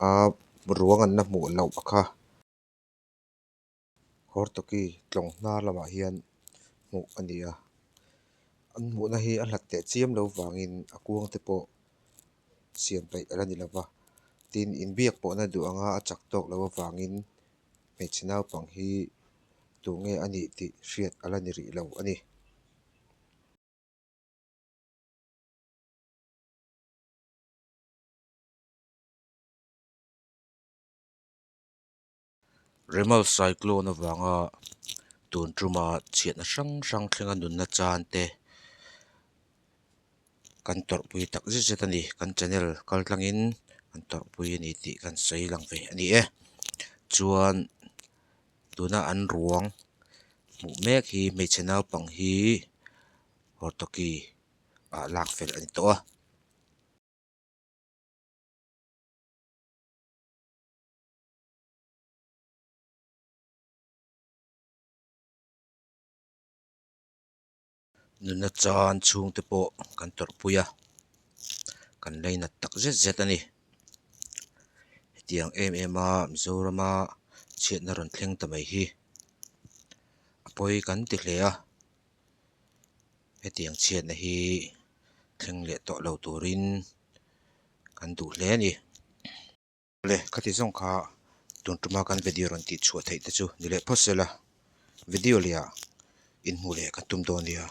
A ruang an la hmuh loh kha Hortoki tlawng hnar lamah hian hmuh a ni a an hmuhna hi a hlat teh chiam loh vangin a kuang te pawh siam peih a la ni lova tin inbiak pawhna duh anga a chak tawk loh avangin hmeichhe naupang hi tunge a nih tih hriat a la ni rih lo a ni. Remal Cyclone avanga tun tuma chhiatna hrang hrang thlenga nunna chan te kan tawrhpui tak zet zet a ni. Kan channel kal tlangin kan tawrhpui a ni tih kan sawi lang ve a ni e. Chuan tuna an ruang hmuh mek hi hmeichhe naupang hi Hortoki ah lak fel a ni tawh a. Nunna chan chhungte pawh kan tawrhpui a, kan leinat tak zet zet a ni. Hetiang em em a Mizorama chhiatna rawn thleng ta mai hi a pawi kan ti hle a, hetiang chhiatna hi thleng leh tawh lo turin kan duh hle a ni. Le khati zawng kha tun tuma kan video rawn tih chhuah theih te chu ni leh phawt se la, video leh ah inhmuh leh kan tum dawn nia.